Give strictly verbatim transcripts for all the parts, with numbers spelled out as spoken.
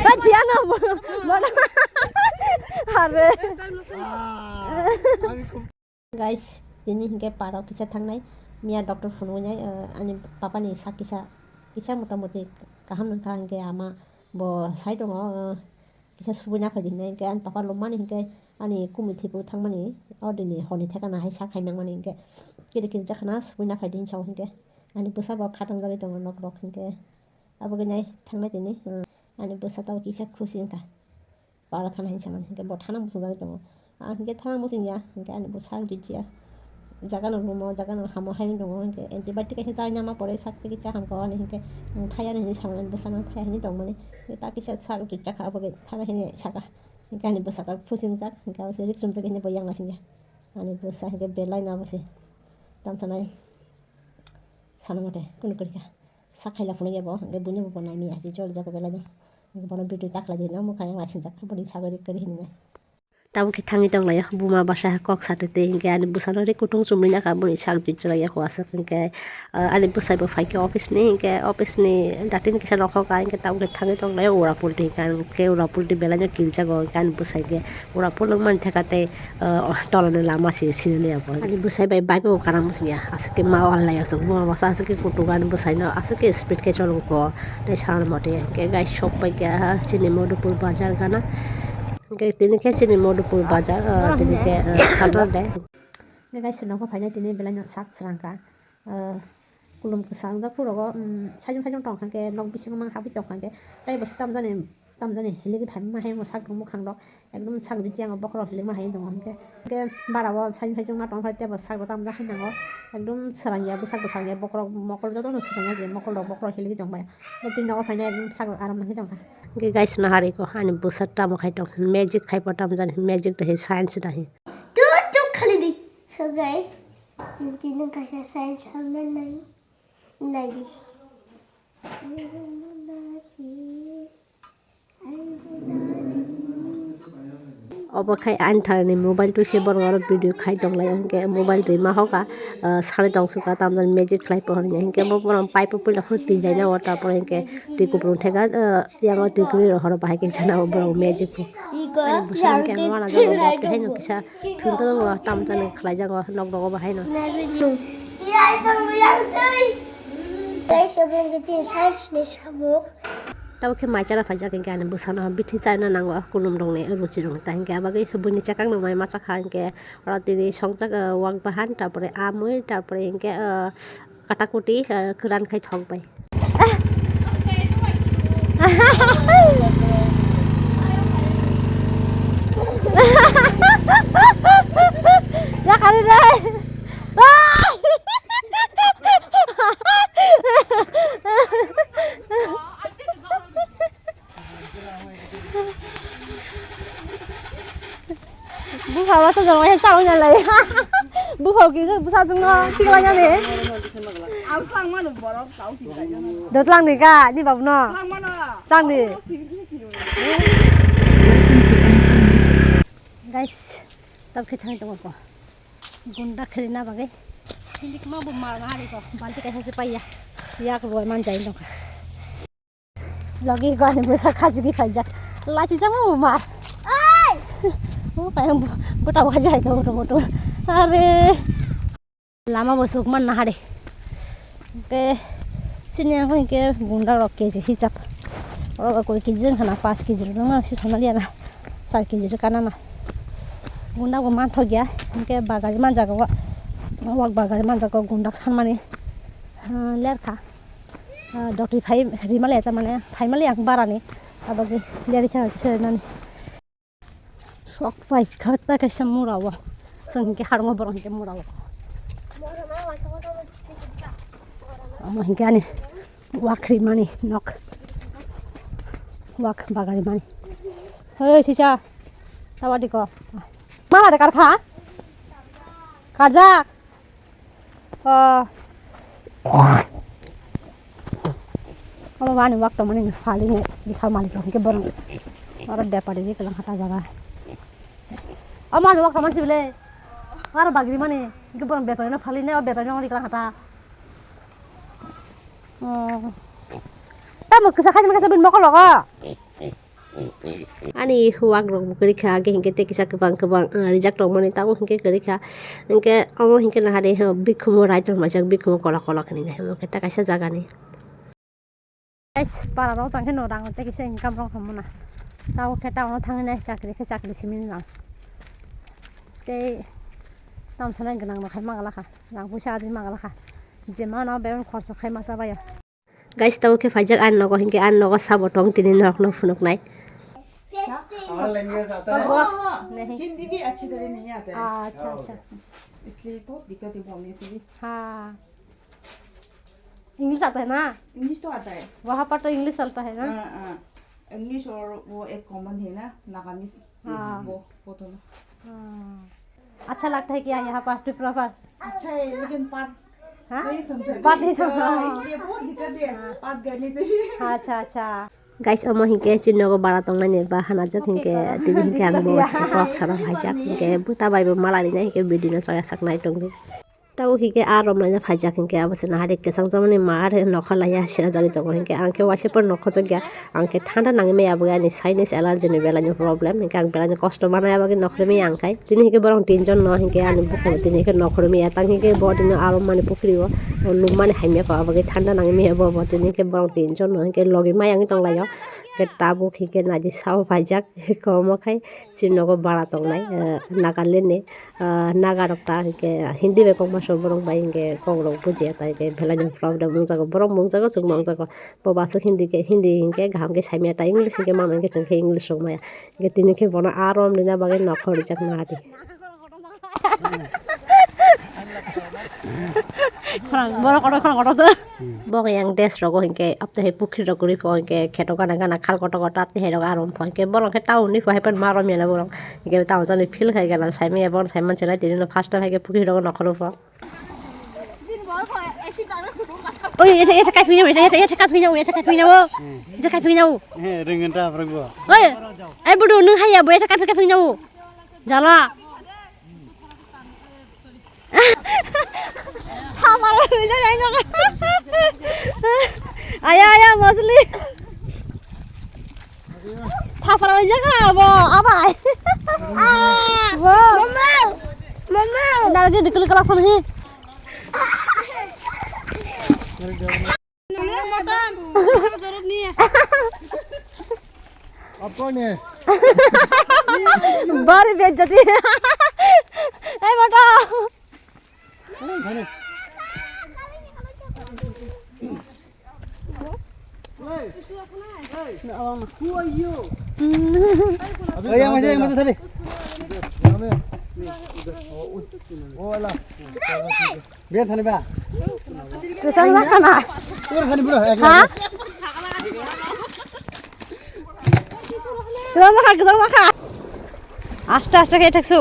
Ba, dia no, bono, bono. Are. Guys, tini hinkhe parao kisa thangnai. Miya doctor phunuknai, eh, ani papani sak kisa, kisa motamoti kaham wngkha, hinkhe ama bo sai tongo, eh, kisa subui naphai di hinwi, hinkhe ani papa lomani hinkhe ani kumui thwiphuru thangmani, o dini horni thekana hai sak hai mangmani hinkhe kiri kiri jakhana subui naphai di hinwi sao hinkhe ani bwsa bo khatang jagwi tongo nok rok hinkhe abo khe nai thangnai tini, hmm, ani bwsa tabo kisa khusi wngkha. Para thana hinwi samani hinkhe bo thana muchung jagwi tongo. Ang hinkhe thana muchung ya, hinkhe ani bo sak jujya. Jaga no lumo, jaga no hamo hai wng tongo, hinkhe antibiotic kaisa chai nama pore sak tei cha hamkha ani hinkhe ang thaya hinwi samani bwsano thaya hinwi tongmani. Ta kisa sak jujya kha abo khe thana hinwi saka. Hinkhe ani bwsa ta phusingjak, hinkhe abo se rik chumjak hinwi bo yang naisingya. Ani bwsa hinkhe belai no abo se. Tamsa nai sana mate kunu kwrwikha. Sak khaila phunukya bo, hinkhe buino bo naimya, je jol jago belai no. Hinkhe bono video ta khlai di, no mwkhang yang naisingjakha, boni sagwi rik kwrwi hinwi nai. Tabuk khe thangwi tonglaio, buma bwsa kok sati twi, hinkhe ani bwsano ri kutung chumui nakha, boni sak jujlai ya kho aswk hinkhe, ah, ani bwsai bo phaikhe office ni, hinkhe office ni datin kisa nokhok ka, hinkhe tabuk khe thangwi tonglaio, ura pulti hinkhe, hinkhe ura pulti belai no kiljago, hinkhe ani bwsai khe ura pulung mani theka tei, ah, tolani lama se sinani abo. Ani bwsai bai bike o kana muchungya, aswk khe ma wal lai aswk, buma bwsa aswk khe kutung ani bwsai no, aswk khe speed khe cholo kho, tei sana mote, hinkhe guys, sok pai kha chini Madhupur bazar gana. Hinkhe tini khe chini Madhupur bazar, ah, tini khe, ah, Saturday. Hinkhe guys, nogo phainai tini belai no sak srang kha. Ah, kulum kwchang jak phuru rogo, um, sajung sajung tong kha khe nok bisingo mang habwi tong kha khe tei bo se tamjani, tamjani hiligwi phaima hai sak rok mukhang rok ekdom sak jujya ang bokhorok hiligma hai tongo hinkhe. Hinkhe bara o sajung sajung ma tong phai tei bo sak rok tamjak hai nango ekdom srang ya bwsak bwsak ya bokhorok mokol joto no srang ya je mokol rok bokhorok hiligwi tong bai. Bo tini nogo phainai ekdom sak rok aram nangwi tong kha. Hinkhe guys, nahar eko ani bwsa tamo khai tong, magic khai po tamjani, magic dahi, science dahi. Tuk tuk khali di. So guys, chini tini kaisa science hamna nai, nai di. Obo khai ani thani mobile twi se borok oro video khai tong lai, hinkhe mobile twi ma hoka, ah, sari tong suka tamjani magic khlai po hinwi, hinkhe bo borok pipe o puila phuru twi lai na o, ta porhe hinkhe twi kupulung theka, ah, yang o twi kwrwi rok horo bahai khe jana o borok magic po. Ani bwsano khe ang wana jago bo, tei haino kisa thwng thwng o tamjani khlai jago nok rogo bo haino. Tei sobong tei science ni samung. Tabuk khe mai chara phaijak hinkhe ani bwsano bithi chaina nango, kulum rokni ruchi rokni, ta hinkhe abagwi buini chakang no mai ma chakha hinkhe oro tini songjak, ah, wak bahan, tarpore amui, tarpore hinkhe, ah, katakuti, ah, kwran khai thok bai. Yakarwi de. Bupha basa jong waisa wngnalai. Bupha kisa bwsajwkno tiklai nani. Ang tlang mano borok tau tiklai nani. Do tlang ni ka ni babu no. Tlang mano. Tlang ni. Guys, tab khe thang tongo ko. Gunda khe na bagwi. Silik ma bo mar ma hari ko. Balti kaisa se paiya. Yak roi man jai tongkha. Logi ko ani bwsa khajigwi phaijak. Lachi jama bo mar. Ai! O kaya bwta bwkha jai ka boto boto. Are. Lama bo suk man nahare. Ke chini ang hoi ke gunda rok K G hisab. Oro koi K G wng khana, paanch K G rok wng si thonaliya na. Char K G rok kana na. Gunda bo man thok ya. Ke bagari man jaga wa. Wak bagari man jaga gunda sanmani. Lerkha. Ah, doctor phai rimale ta mane phaimale ang barani. Abagwi leri kha kisa nani. Sok pai kha ta kaisa mura o. Chwng hinkhe harungo borok hinkhe mura o. Omo hinkhe ani wak rimani nok. Wak bagari mani. Hei sisa. Tawadi ko. Mala de karkha. Karjak. O. Omo bani wak tongmani phalini bikha malik rok hwnkhe borok oro bepari ri kwlwng kha ta jaga. Omo ani wak tongmani sibile aro bagri mani hwnkhe borok bepari no phalini o bepari no ri kwlwng kha ta. O. Tamo kisa khaima kisa bin mokol logo. Ani huwak rok bo kwrwi kha, hwnkhe hinkhe tei kisa kwbang kwbang, ah, rijak tongmani tabuk hinkhe kwrwi kha. Hinkhe omo hinkhe nahari, ah, bikhumu right rok maijak, bikhumu kolok kolok hinwi nai omo khe ta kaisa jagani. Guys, para rok tangkhe no rang tei kisa income rok hamuna. Tabuk khe town o thangwi nai chakri khe chakri simi nang. Tei tamsa nai gwnang rok hai mangala kha, rang puisa ajai mangala kha. Jemano bebak khorchok khai ma chabaio. Guys, tabuk khe phaijak ani nogo, hinkhe ani nogo sabo tong tini norokno phunuknai. क्या? हमारा लैंग्वेज आता है। नहीं। हिंदी भी अच्छी तरह नहीं आता है। अच्छा, अच्छा। इसलिए तो दिक्कत है बोलने से भी। हाँ। इंग्लिश आता है ना? इंग्लिश तो आता है। वहाँ पर तो इंग्लिश चलता है ना? हाँ, हाँ। इंग्लिश और वो एक कॉमन है ना, नागामीज। हाँ। वो, वो तो ना। हाँ। अच्छा लगता है क्या यहाँ पर, त्रिपुरा पर? अच्छा है, लेकिन पाठ हाँ? नहीं समझा पाठ नहीं था। समझा। हाँ, इसलिए बहुत दिक्कत है, हाँ। पाठ करने से भी। अच्छा, अच्छा। Guys, omo hinkhe chini nogo bara tongnani ba hanajak hinkhe, tini hinkhe ang bo kisa kok sana phaijak hinkhe, buta bai bo malani na hinkhe video no chaya saknai tongdi. Tabo hinkhe a romlaina phaijak hinkhe abo se nahari kwchang chamani ma are nokha laiya sera jagwi tongo hinkhe ang khe waisa phano nokha jakya. Ang khe thanda nangwi maya bo ani sinus allergy ni belai ni problem, hinkhe ang belai ni kosto manaya bagwi nokhorwi maya ang khai. Tini hinkhe borok tinjon no hinkhe ani bwskango tini hinkhe nokhorwi maya tang hinkhe bo tini aro mani pukhri o lum mani hamya kha, abo khe thanda nangwi maya bo, bo tini hinkhe borok tinjon no hinkhe logi maya wngwi tonglaio. Hinkhe tabuk hinkhe naidi sao paijak hinkhe omo khai chini nogo bara tongnai, eh, Nagaland ni, eh, Naga rok ta hinkhe Hindi bai kokma so borok bai hinkhe kok rok bujiya ta hinkhe belai ni problem wngjago, borok bo wngjago, chwng bo wngjago. Bo bo aswk Hindi khe, Hindi hinkhe kaham khe saimaya ta, English hinkhe mama hinkhe chwng khe English rwmaya. Hinkhe tini khe bono a rom rina bagwi nokhor rijak nadi. Khorang, borok kotor, khorang kotor do. Bo yang des rogo hinkhe, apto hai pukhri rok guri pho hinkhe, kheto gana gana khal kotor kotor, apto hai rok a rom pho hinkhe, borok khe town ni pho hai pan ma rom ya na borok. Hinkhe town jani feel khai gana, saimaya borok saiman chenai tini no first time hai khe pukhri rogo nokhor pho. Oi, eta, eta kaiphi nabo, eta, eta, eta kaiphi nabo, eta kaiphi nabo. Hmm. Eta kaiphi nabo. Eh, ringan ta aprang bo. Oi, ai budu nung haya bo, eta kaiphi kaiphi nabo. Jala. Hamar rijak ai nabo. Aya, aya, mosli. Thapra rijak ha bo, abai. Bo. Mama. Mama. Nalgi dikul kala phone hi. Mutton, जरूरत नहीं है। अब कौन है? बड़ी बेइज्जती। ए, mutton. Hey. Hey. Who are you? Hey, yang masih, yang masih tadi. Yang mana? Oh, oh, alah. Biar tadi, Pak. Kesan sana. Tur tadi, bro. Ha? Kesan sana, kesan sana. Aste, aste khe thaksu.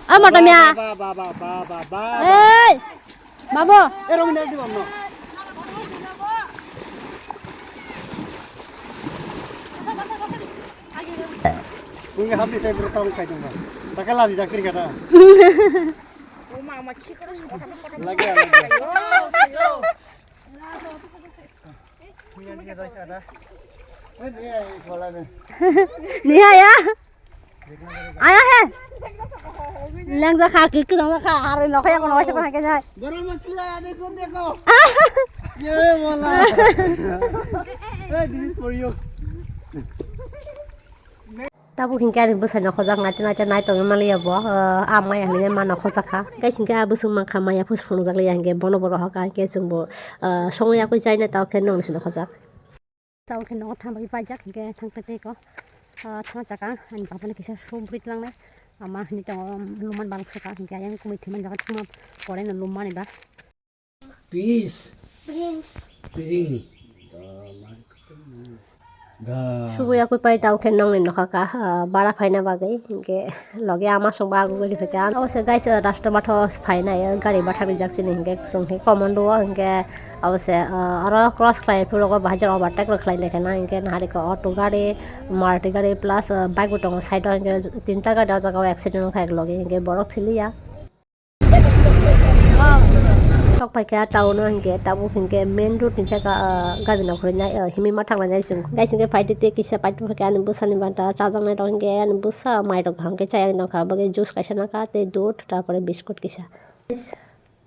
O motomia. Ba, ba, ba. Ei, babo. Eh, rong ini di bawah, no. Bunga habis saya bertahun kayak dong, Bang. Tak kalah di Zakir kata. Lagi, lagi. Nihaya. Aya he. Lengja kha, kiki dong kha, hari nokha ya kono waisa kono kenai. Garam masala dekho, dekho. Ye wala. Hey, this is for you. Tabuk hinkhe ani bwsai nokhorjak naite naite nai tongwi manliya bo, ah, ah, maya hinwi ma nokhorjak kha. Guys, hinkhe ah bwswk mankha maya phus phunukjak liya hinkhe bono bo rohor kha hinkhe chwngbo, ah, songwi yakwi chaina tabuk khe nongni se nokhorjak. Tabuk khe nogo thangwi paijak hinkhe thangkhe tei ko, ah, thang chakang ani babani kisa subri tlangnai ama hinwi tongo luman bang saka hinkhe ayang kumui thwimani jaga thwima pore no lummani ba. Prince. Prince. Prince. Subuya kwi pai tau khe nongni nokha ka, ah, bara phaina bagwi hinkhe logi ama songbo agugwi riphaikha. Abo se guys, ah, Rashtra Matho phainai, ah, gari bathak rijak chini hinkhe chwng khe common rwo hinkhe abo se, ah, oro cross khlai phuru rogo bahai jora overtake rw khlai laikha na hinkhe naharikha auto gari, Maruti gari plus, ah, bike bo tongo side o hinkhe tinta gari o jaga o accident wngkha eklogi hinkhe borok thiliya. Sok paikha town o hinkhe, tabuk hinkhe main road ni saka, ah, gari nok rinai, ah, himwi ma thanglainai chwng. Guys, hinkhe phaidi tei kisa paidi paikha ani bwsani banta chajaknai rok hinkhe ani bwsa mai rok hinkhe chayang nokha, bagwi juice kaisa nokha tei dud, tarpore biscuit kisa.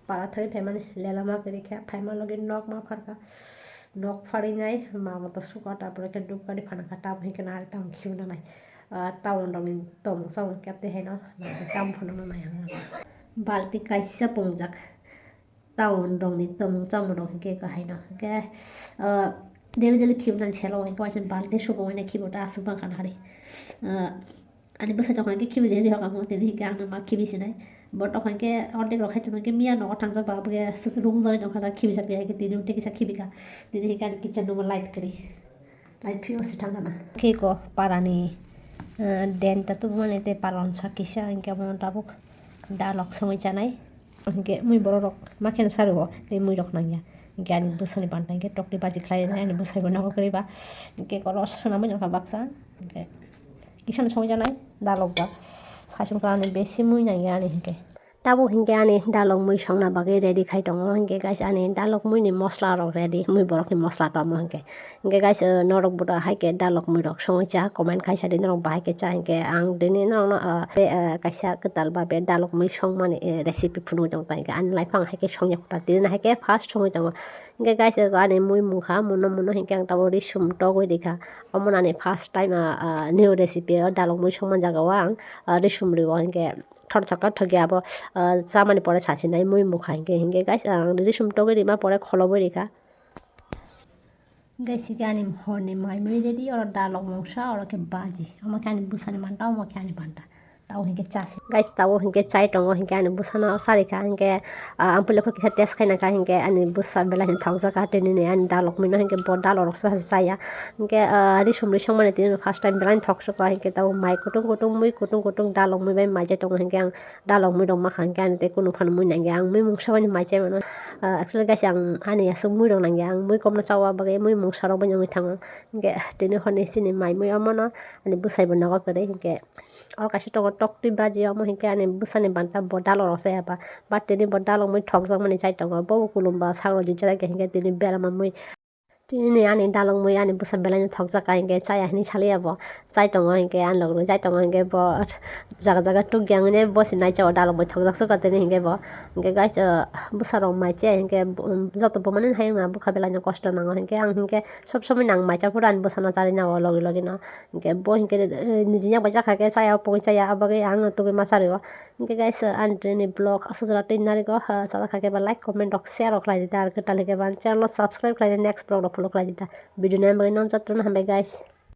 Para thwi phaimani lela ma kwrwi kha, phaima logi nok ma pharkha, nok pharinai ma moto suka, tarpore khe duk gari phana kha, tabuk hinkhe nahari tamo khibi nanai, ah, town rokni tomung chamung keptwi haino, nahari tamo phano nanai ang. Balti kaisa pungjak. Town rokni tomung chamung rok hinkhe kahai no hinkhe, ah, daily daily khibnani selo hinkhe waisa balti subung bai khibo ta aswk bangkha nahari. Ah, ani bwsai tongkha hinkhe khibi de rihok amo tini hinkhe ang ma khibi sinai. Bo tongkha hinkhe ordek rok khai tongkha hinkhe miya nogo thangjak ba aboni rung jani tongkha khibi jak ya hinkhe tini tei kisa khibi kha. Tini hinkhe ani kitchen room o light kwrwi. Light phiyo se thang gana. Khe ko parani, ah, den ta tubumani tei paron sa kisa hinkhe amo tabuk dalok songwi chanai. Hinkhe mui borok rok ma kheno sari o tei mui rok nangya. Hinkhe ani bwsani banta hinkhe tokti baji khlai nai ani bwsai bo nogo kwrwi ba. Hinkhe oro swnamwi nokha baksa. Hinkhe kisano songwi janai dalok ba. Khasung ani besi mui nangya ani hinkhe. Tabuk hinkhe ani dalok mui songna bagwi ready khai tongo. Hinkhe guys ani dalok mui ni mosla rok ready. Mui borok ni mosla tamo hinkhe. Hinkhe guys, uh, norok bo hai khe dalok mui rok songwi cha, comment khai sa di norok bahai khe cha hinkhe ang tini norok no, uh, be, uh, kaisa kwtal ba be dalok mui songmani, uh, recipe phunugwi tong kha hinkhe ani life ang hai khe songya kha tini hai khe first songwi tongo. Hinkhe guys, uh, ani mui mungkha muno muno hinkhe ang tabuk risum togwi rikha. Omo ani first time, uh, uh, new recipe o dalok mui songma jaga o ang, uh, risum rio hinkhe thor thok thok ya abo, uh, chamani pore sasinai mui mungkha hinkhe hinkhe guys ang risum togwi rima pore kholobwi rikha. Guys, hinkhe ani horni mai mui ready, oro dalok mungsa, oro khe baji. Omo khe ani bwsani banta, omo khe ani banta. Tabo hinkhe chasi. Guys, tabo hinkhe chai tongo, hinkhe ani bwsano sari kha, hinkhe, ah, ang puila khe kisa test khaina kha, hinkhe ani bwsa belai thokjak kha, tini ni ani dalok mui no hinkhe bo dalok rok sa chaya. Hinkhe, ah, risum risong mani tini first time belai thok sukha, hinkhe tabo mai kutung kutung, mui kutung kutung, dalok mui bai mai chai tongo, hinkhe ang dalok mui rok ma kha hinkhe ani tei kunu phano mui nangya ang mui mungsa bai mai chai mano. Ah, actually guys ang ani aswk mui rok nangya ang mui kokno chawa bagwi mui mungsa rok bai wngwi thango hinkhe tini horni chini mai mui omono ani bwsai bo nogo kwrwi hinkhe oro kaisa tongo toktwi baji omo hinkhe ani bwsani banta bo dalok rok chaya ba but tini bo dalok mui thokjak mani chai tongo bo bo kulum ba sak rok jujak ya hinkhe tini berama mui Tini ni ani dalok mui ani bwsa belai no thokjak ka hinkhe chaya hinwi saliya bo. Chai tongo hinkhe ani logno chai tongo hinkhe bo jaga jaga tugya wngwi bo se nai chao dalok mui thokjak suka tini hinkhe bo. Hinkhe guys, uh, bwsa rok mai chaya hinkhe, um, joto bo mani hai wngna bwkha belai no kosto nango hinkhe ang hinkhe sob somoi nang mai cha phuru ani bwsa no charwi nao logi logi no. Hinkhe bo hinkhe, uh, niji yak bai chakha khe chaya o pogwi chaya abagwi ang no tugui ma charwi o. Hinkhe guys, ani tini vlog aswk jora twi narikgo, ha, chajak kha khe ba like, comment rok, share rok khlai di ta, ar kwtal khe ba channel no subscribe khlai di, next vlog rok follow khlai di ta. Video nai bagwi no jotono hambai guys.